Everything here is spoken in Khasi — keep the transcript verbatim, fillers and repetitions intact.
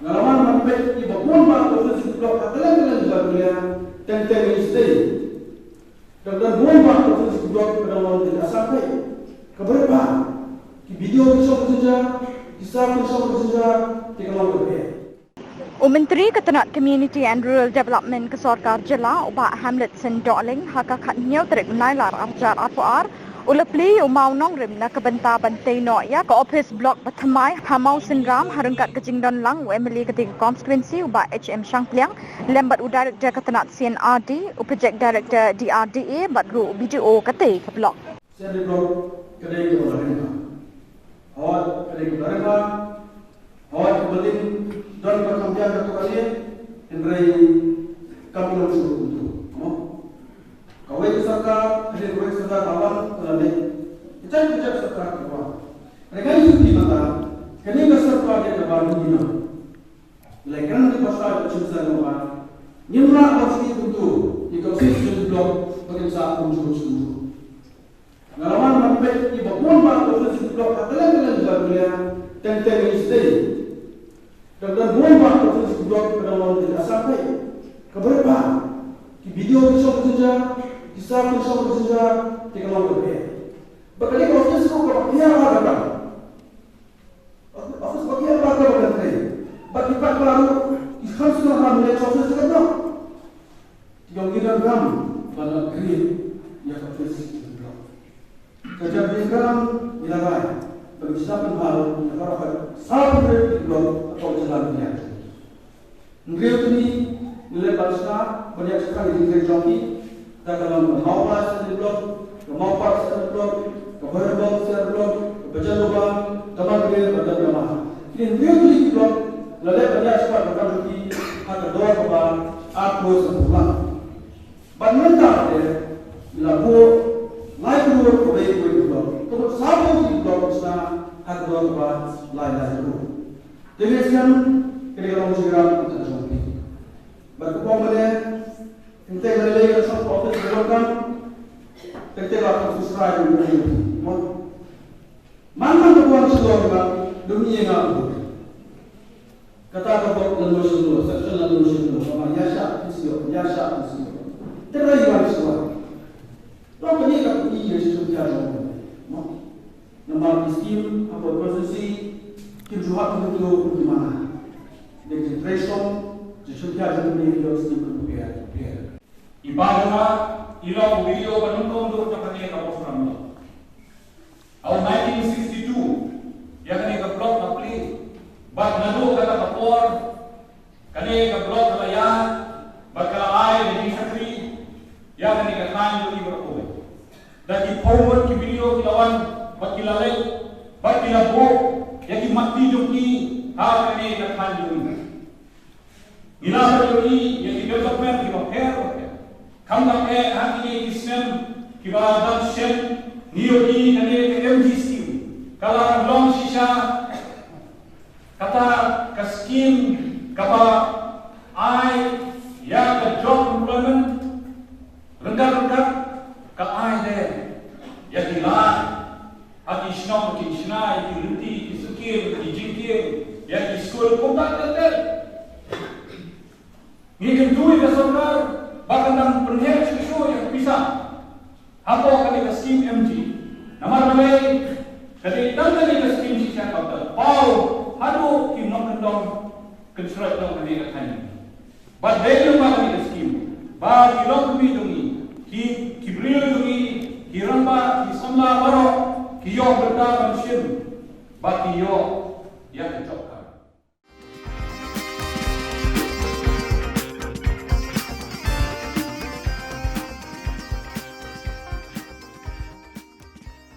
Nga la wan ban peit ïa ba bun bah ka office ki block ha kylleng kylleng jylla, teng teng ïa sdei. Ka don bun bah ka office ki block ka don long ka jong ka Assam, ka bha bha. Ki B D O ki shong ka jynjar, ki sir ki shong ka jynjar, te ka long kaba eh. U Myntri ka tnat Community and Rural Development ka Sorkar Jylla, u Bah Hamlet Sing Dohling, ha ka khathynñiew tarik u Nailar arhajar arphew ar, u la plie ïa u mawnongrim na ka bynta ban tei noh ïa ka office block ba thymmai ha Mawsynram, ha ryngkat ka jingdon lang u M L A ka dei ka constituency, u Bah H M Shangpliang, lem bad u Director ka tnat C and R D, u Project Director D R D A, bad ruh u B D O ka tei ka block. Sir, block ka dei ka ba la rim bha. Hooid, ka dei ka ba la rim bha. Hooid, ka ba la rim, don ka kham biang ka to ka lieh, hynrei kam long shuh kumto. Mo? Kawei ka sorkar, ka dei kawei ka sorkar ka wan, ka la leh. Ka jaid ka jaid sorkar ka wan. Hynrei ngan ïathuh ïa phi mynta, kane ka sorkar ka dei ka ba la rim bha. Lei kren ki ba sa ka chim sa ka ba. Ngim lah ban shu kumto, ïa ka office block, ba kin sa kumjuh kumjuh. Nga la wan ban peit ïa ba bun bah ka office block ha kylleng kylleng jylla, teng teng ïa sdei. Ka don bun bah ka office block ka don long ka jong ka Assam, ka bha bha. Ki B D O ki shong ka jynjar, ki sir ki shong ka jynjar, te ka long kaba eh. Bad ka dei ka office ruh kaba hiar bha ka dang. Office ba ki ïa ba ka ba kan trei. Bad ki paidbah ruh ki kham sngewbha ban leit sha office ka dei. Ki ong ngi donkam ban upgrade ïa ka office ka dei. Ka jingkyrpad ngi la rai ba ngi sngewbha ban ïa ka office sa pyntrei ki block ha ka jylla ngi ïa. Hynriew tylli ngi leh ban sngap ban ïa shakri ïa ka jingtrei jong ki. Da ka long ka Mawphlang Assembly Block, ka Mawpat Assembly Block, ka Bhoirymbong Assembly Block, ka Bajanlubang, ka Margre bad ka Dapdamar. Kine hynriew tylli ki block la leh ban ïa shakri ban kam jong ki ha ka dor kaba ar klur sanphew lak. Bad mynta te ngi la buh lai klur kawei kawei ka block. Ka mut sawphew tylli ki block ngi sngap ha ka dor kaba lai lai klur. Te ngi sngap kane ka long jingïarap kata jong phi. Bad kumba leh, teng teng lei ka shong ka office ka long kam, teng teng la ka office rai ka long kam. Man man ka wan sha long ka, dum ïa nga. Kata ka bok la no sha no, section la no sha no, ka ma ïa sha, phi sha, ïa sha, phi sha. Te rai wan sha. Long kane ka pynïaid ïa ka shisha jong. Namar ki skim hapoh constituency kim ju hap kum kito kum ki mana. Dei ka jingtrei shnong, jingshim khia jong kane ki skim kum ki pher ki pher. I Bah jong nga i long u B D O ba nyngkong duh jong kane ka Mawsynram. Ha u nineteen sixty-two ïa kane ka block ka plie. Bad naduh kata ka por kane ka block ka la ïaid bad ka la ai ka jingshakri ïa kane ka thaiñ jong ngi baroh kawei. Da ki phew ngut ki B D O ki la wan bad ki la leit bad ki la buh ïa ki mat ti jong ki ha kane ka thaiñ jong ngi. Ngi la ïohi ïa ki development kiba pher bapher. Khamtam eh ha kine ki snem kiba dang shen ngi ïohi kane ka M G scheme ka la long shisha kata ka scheme kaba ai ïa ka job employment ryngkat ryngkat ka ai de ïa ki lad ha ki shnong ki shna ïa ki lynti ki suki ki jingkieng ïa ki skul kumta ter ter. Ngi kyntu ïa ka sorkar ba kan dang pynheh shuh shuh ïa ka pisa hapoh kane ka skim M G. Namar balei ka dei tang kane ka skim shisha kaba paw haduh ki nongkyndong kynshroj jong kane ka thaiñ. Bad dei lyngba kane ka skim ba ki longkmie jong ngi, ki, ki briew jong ngi, ki rangbah, ki samla baroh ki ïoh bynta ban shim bad ki ïoh ïa ka job card.